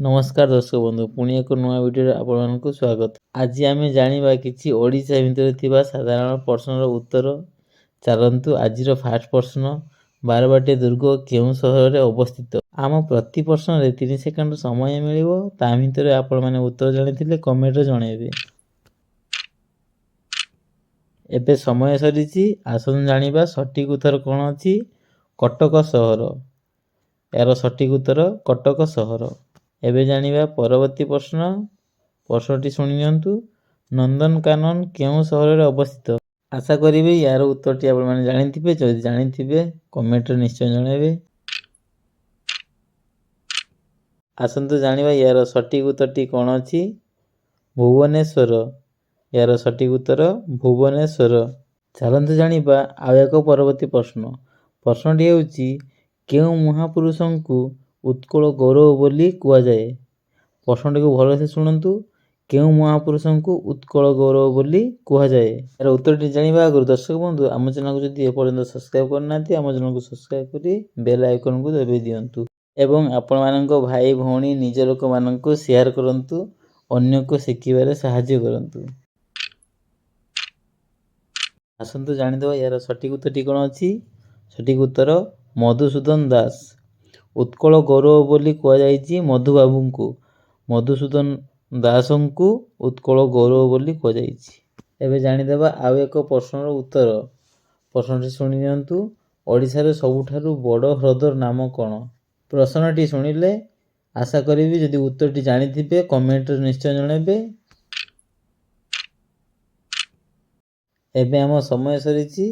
ନମସ୍କାର ଦର୍ଶକ ବନ୍ଧୁ, ପୁଣି ଏକ ନୂଆ ଭିଡ଼ିଓରେ ଆପଣମାନଙ୍କୁ ସ୍ୱାଗତ। ଆଜି ଆମେ ଜାଣିବା କିଛି ଓଡ଼ିଶା ଭିତରେ ଥିବା ସାଧାରଣ ପ୍ରଶ୍ନର ଉତ୍ତର। ଚାଲନ୍ତୁ, ଆଜିର ଫାଷ୍ଟ ପ୍ରଶ୍ନ: ବାରବାଟୀ ଦୁର୍ଗ କେଉଁ ସହରରେ ଅବସ୍ଥିତ? ଆମ ପ୍ରତି ପ୍ରଶ୍ନରେ 3 ସେକେଣ୍ଡ ସମୟ ମିଳିବ। ତା ଭିତରେ ଆପଣମାନେ ଉତ୍ତର ଜାଣିଥିଲେ କମେଣ୍ଟରେ ଜଣାଇବେ। ଏବେ ସମୟ ସରିଛି। ଆସନ୍ତୁ ଜାଣିବା ସଠିକ୍ ଉତ୍ତର କ'ଣ ଅଛି। କଟକ ସହର। ଏହାର ସଠିକ୍ ଉତ୍ତର କଟକ ସହର। ଏବେ ଜାଣିବା ପରବର୍ତ୍ତୀ ପ୍ରଶ୍ନ। ପ୍ରଶ୍ନଟି ଶୁଣି ନିଅନ୍ତୁ: ନନ୍ଦନକାନନ କେଉଁ ସହରରେ ଅବସ୍ଥିତ? ଆଶା କରିବି ଏହାର ଉତ୍ତରଟି ଆପଣମାନେ ଜାଣିଥିବେ। ଯଦି ଜାଣିଥିବେ, କମେଣ୍ଟରେ ନିଶ୍ଚୟ ଜଣାଇବେ। ଆସନ୍ତୁ ଜାଣିବା ଏହାର ସଠିକ୍ ଉତ୍ତରଟି କ'ଣ ଅଛି। ଭୁବନେଶ୍ୱର। ଏହାର ସଠିକ୍ ଉତ୍ତର ଭୁବନେଶ୍ୱର। ଚାଲନ୍ତୁ ଜାଣିବା ଆଉ ଏକ ପରବର୍ତ୍ତୀ ପ୍ରଶ୍ନ। ପ୍ରଶ୍ନଟି ହେଉଛି, କେଉଁ ମହାପୁରୁଷଙ୍କୁ ଉତ୍କଳ ଗୌରବ ବୋଲି କୁହାଯାଏ? ପ୍ରଶ୍ନଟିକୁ ଭଲସେ ଶୁଣନ୍ତୁ: କେଉଁ ମହାପୁରୁଷଙ୍କୁ ଉତ୍କଳ ଗୌରବ ବୋଲି କୁହାଯାଏ? ଏହାର ଉତ୍ତରଟି ଜାଣିବା ଆଗରୁ ଦର୍ଶକ ବନ୍ଧୁ, ଆମ ଚ୍ୟାନେଲକୁ ଯଦି ଏପର୍ଯ୍ୟନ୍ତ ସବସ୍କ୍ରାଇବ୍ କରିନାହାନ୍ତି, ଆମ ଚ୍ୟାନେଲକୁ ସବସ୍କ୍ରାଇବ୍ କରି ବେଲ୍ ଆଇକନ୍କୁ ଦବାଇ ଦିଅନ୍ତୁ ଏବଂ ଆପଣମାନଙ୍କ ଭାଇ, ଭଉଣୀ, ନିଜ ଲୋକମାନଙ୍କୁ ସେୟାର କରନ୍ତୁ। ଅନ୍ୟକୁ ଶିଖିବାରେ ସାହାଯ୍ୟ କରନ୍ତୁ। ଆସନ୍ତୁ ଜାଣିଦେବା ଏହାର ସଠିକ୍ ଉତ୍ତରଟି କ'ଣ ଅଛି। ସଠିକ୍ ଉତ୍ତର ମଧୁସୂଦନ ଦାସ। ଉତ୍କଳ ଗୌରବ ବୋଲି କୁହାଯାଇଛି ମଧୁବାବୁଙ୍କୁ। ମଧୁସୂଦନ ଦାସଙ୍କୁ ଉତ୍କଳ ଗୌରବ ବୋଲି କୁହାଯାଇଛି। ଏବେ ଜାଣିଦେବା ଆଉ ଏକ ପ୍ରଶ୍ନର ଉତ୍ତର। ପ୍ରଶ୍ନଟି ଶୁଣି ନିଅନ୍ତୁ: ଓଡ଼ିଶାର ସବୁଠାରୁ ବଡ଼ ହ୍ରଦର ନାମ କ'ଣ? ପ୍ରଶ୍ନଟି ଶୁଣିଲେ। ଆଶା କରିବି ଯଦି ଉତ୍ତରଟି ଜାଣିଥିବେ, କମେଣ୍ଟରେ ନିଶ୍ଚୟ ଜଣାଇବେ। ଏବେ ଆମ ସମୟ ସରିଛି।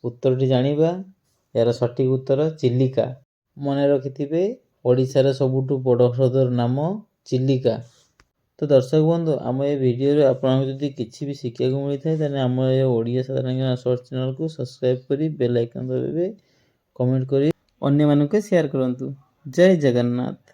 ଉତ୍ତରଟି ଜାଣିବା। ଏହାର ସଠିକ୍ ଉତ୍ତର ଚିଲିକା। ମନେ ରଖିଥିବେ, ଓଡ଼ିଶାର ସବୁଠୁ ବଡ଼ ହ୍ରଦର ନାମ ଚିଲିକା। ତ ଦର୍ଶକ ବନ୍ଧୁ, ଆମ ଏ ଭିଡ଼ିଓରେ ଆପଣଙ୍କୁ ଯଦି କିଛି ବି ଶିଖିବାକୁ ମିଳିଥାଏ, ତାହେଲେ ଆମ ଏ ଓଡ଼ିଆ ସାଧାରଣ ଜ୍ଞାନ ସର୍ଟ ଚ୍ୟାନେଲକୁ ସବସ୍କ୍ରାଇବ୍ କରି ବେଲ୍ ଆଇକନ୍ ଦବାଇବେ, କମେଣ୍ଟ କରି ଅନ୍ୟମାନଙ୍କୁ ସେୟାର କରନ୍ତୁ। ଜୟ ଜଗନ୍ନାଥ।